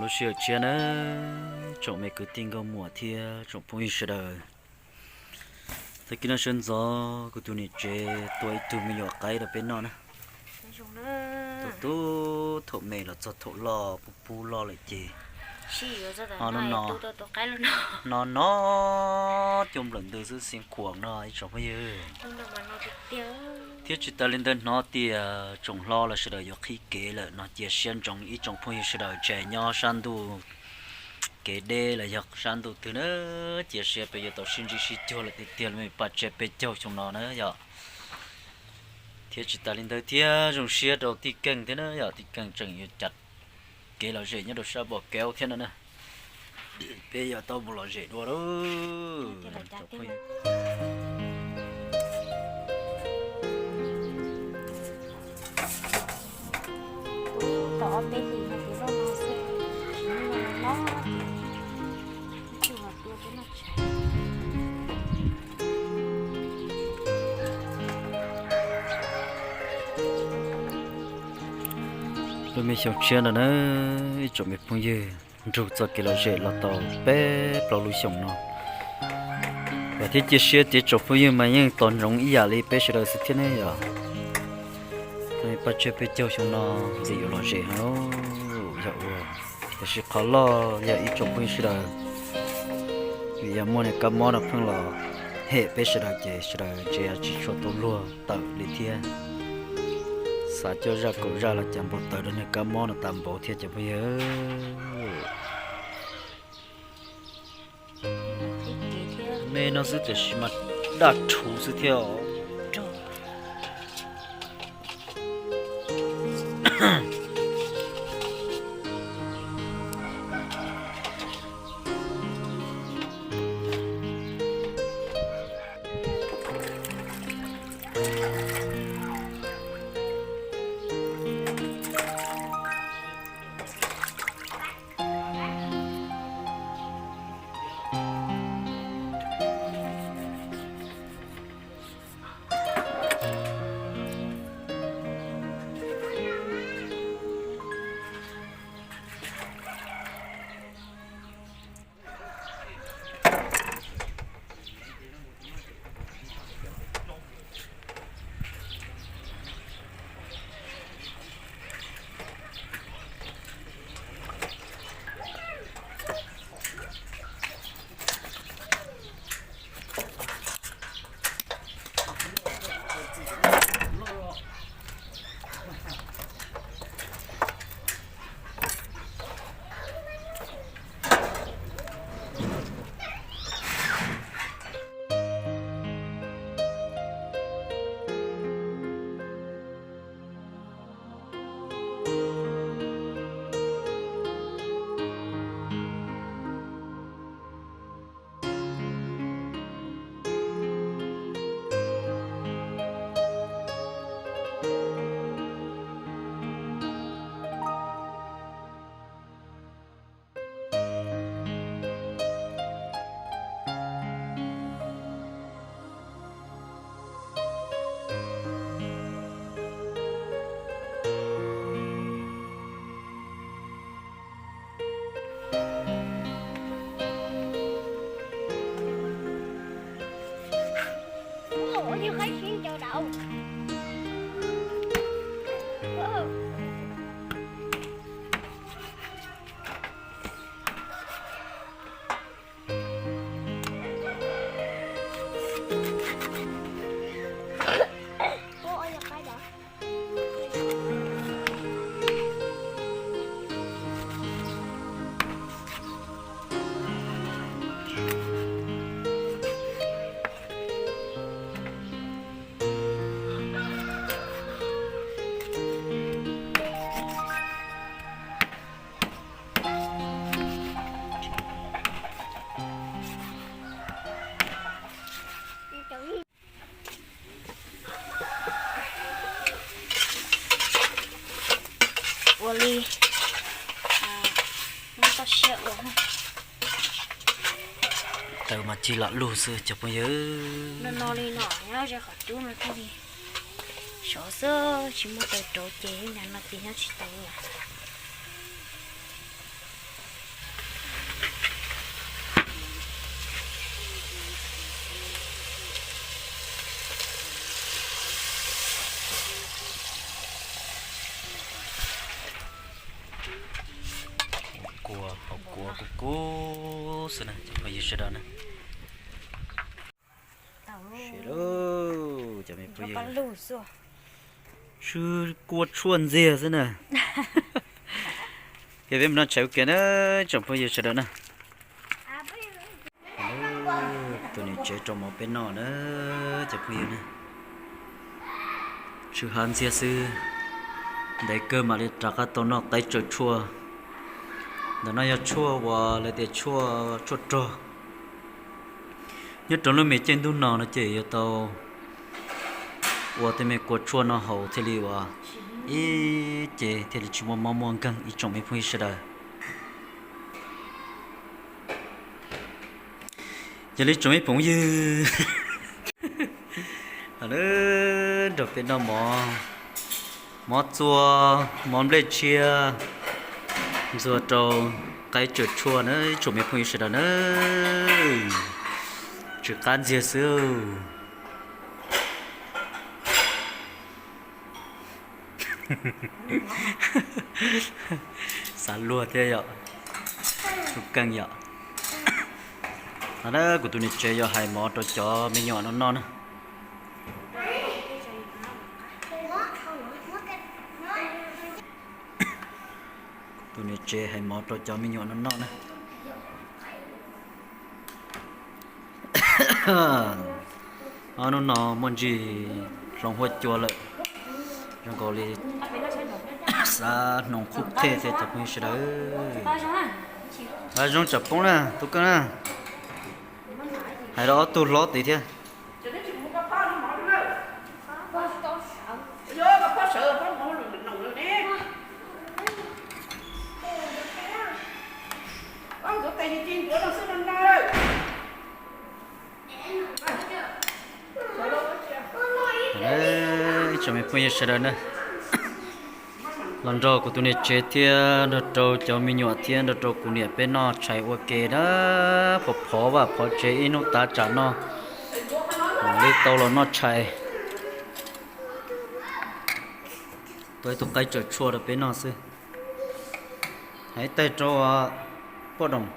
Sij hawm tshiab na, tsoom me kwv tij nkauj muam thiab tsoom phooj ywg sawv daws. Tag kis no sawv ntxov kuv tus niam tsev tua ib tug me nyuam qaib rau peb noj na. Tus tub thaum me los txog thaum loj pub pub loj lawm ces no no no no coj nplawm ntws xwb xeev khuam no ib tsoom phooj ywg. Thiab tsis tas li ntawd hnov tias tsoom hlob los sawv daws yuav qhib kev lawm no cia siab ntsoov ib tsoom phooj ywg sawv daws tseem nyob sab ntuj kev deb los yog sab ntuj twg na, cia siab peb yuav tau sib ntsib sib cuag lawm tiag tiag li paj tsiab peb caug xyoo no na yom. Thiab tsis tas li ntawd thiab zoo siab rau tij Keej thiab na yom, tij Keej tseem yuav cav kev lom zem nyob rau sab Pom Keub thiab no na. Peb yuav tau mus lom zem dua lauj. Lub me xyoo tshiab no na, ib tsoom me phooj ywg, nrug txoj kev lom zem los tau peb plaub lub xyoos no. Vam thiab cia siab tias tsoom phooj ywg mas yeej tos ntsoov ib yam li peb sawv daws xwb thiab ne yom. Paj tsiab peb caug xyoo no ntshe yuav lom zem heev yog ua, tiam sis qhov loj yog ib tsoom phooj ywg sawv daws, vim yog muaj niag kab mob no pheej los hem peb sawv daws ces sawv daws ntshe tsis tshua tau luag tawm li thiab. Xav coj zaj kaum zaj los cas npau taws rau niag kab mob no tas npaum thiab cov phooj ywg. Me no xwb tiam sis mas daj rhuv xwb thiab os. Ua li, muab toj siab ua. Taws mas cig lam lug xwb cov phooj ywg. No no li no nyob ze qhov cub no thiaj li sov xwb, tsis muaj taws rauv ces ib nyuag no ces nyob tsis tau li. sawv daws na. Sawv daws, cov me phooj ywg, tsw kua tshuaj ntxiag xwb na. Ces peb mus noj tshais ua ke na, tsoom phooj ywg sawv daws na. Tus niam tsev rau mov peb noj na, cov phooj ywg na. Tsw hav ntxiag xwb, ntev kawg mam li rov qab tau noj qaib tsawm tshuaj. Ntawm no yog tshuaj uas lawv tias tshuaj, tshuaj rog. Nyob rau lub me caij ntuj no no ces yuav tau ua tej me kua tshuaj no haus thiaj li ua ib ce thiaj li tsis muaj mob muaj nkeeg ib tsoom me phooj ywg sawv daws. Yog li tsoom me phooj ywg, nrog peb noj mov, mov txua, mov nplej tshiab, ntxuag rau qaib tsawm tshuaj na tsoom me phooj ywg sawv daws na. Tsw qab ntxiag xwb. Xav luag thiab yom. Tub Keej yom. Ntawm no kuv tus niam tsev yog hais mov rau cov me nyuam no noj na. Tus niam tsev hais mov rau cov me nyuam no noj na. Ob hnub no muaj ntsis hloov huab cua lawm, zoo nkaus li xav hnoos qhuj qhej thiab cov phooj ywg sawv daws. Zoo tsam poob na Tub Keej na. Hais rau ob tug hlob tid thiab. Ib tsoom me phooj ywg sawv daws na, los nrog kuv tus niam tsev thiab nrog rau cov me nyuam thiab nrog rau kuv niam peb noj tshais ua ke na. Phov phov vaj phov tsev ib hnub tav tsam no mam li tau los noj tshais. Tua ib tug qaib tsawm tshuaj rau peb noj xwb. Hais ib teg rau poj doom.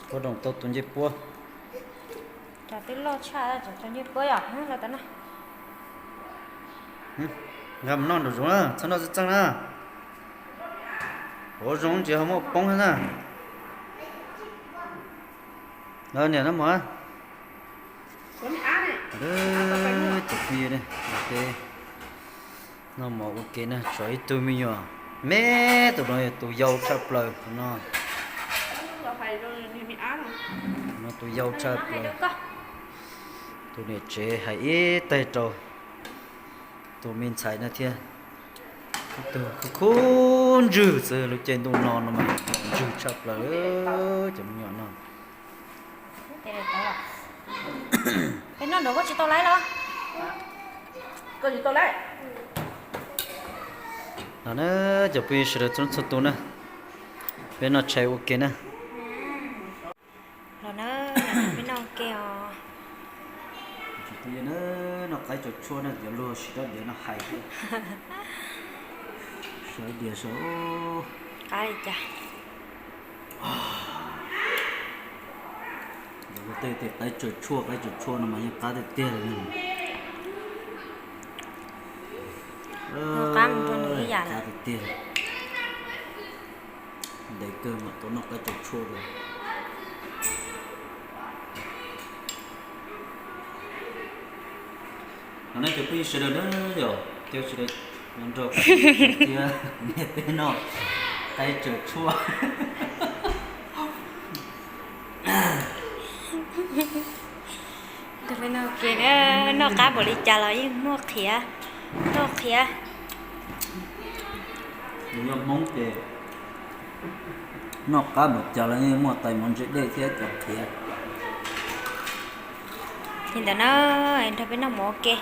Poj doom tau tus ncej puab. Cov twb loj tshaj, cov ncej puab yom, los tas no. Nkag mus noj nraum zoov na, txhob noj txeej txeej na. Ua zoo ntsis ho muaj poob thiab na. Los niam noj mov. Cov phooj ywg, peb noj mov ua ke na, tshuav ib tug me nyuam me, tus no yog tus yau tshaj plaws tus no. No tus yau tshaj plaws. Tus niam tsev hais ib teg rau tus me ntxhais no thiab. Ib tug khub khub ntswg xwb, lub caij ntuj no no mas ntswg tshaj plaws cov me nyuam no. Peb noj nraum koj tsis tau laib los? Los na, cov phooj ywg sawv daws txhua leej txhua tus na, peb noj tshais ua ke na. Los na, peb noj ua ke os. Noj qaib tsawm tshuaj na, cov luag siv rab diav no hais xwb. Sawv diav sawv. Qab li cas? Tej qaib tsawm tshuaj, qaib tsawm tshuaj no mas yeej qab tiag tiag li. Qab mus rau nws ib yam lawm. Ntev kawg mam tau noj qaib tsawm tshuaj dua. Los nej cov phooj ywg sawv daws na, yog cov sawv daws nrog thiab niam peb noj qaib tsawm tshuaj. Noj qab npaum li cas los yeej muaj qhiav, tuaj qhiav. Yog Hmoob ces noj qab npaum cas los yeej muaj tais mov ntse dej thiab cov qhiav. Li ntawd na, nrog peb noj mov ua ke.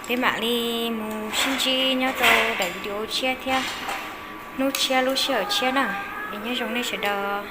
Peb mam li mus sib ntsib nyob rau daim video tshiab thiab hnub tshiab lub sij hawm tshiab na. Es nyob zoo nej sawv daws.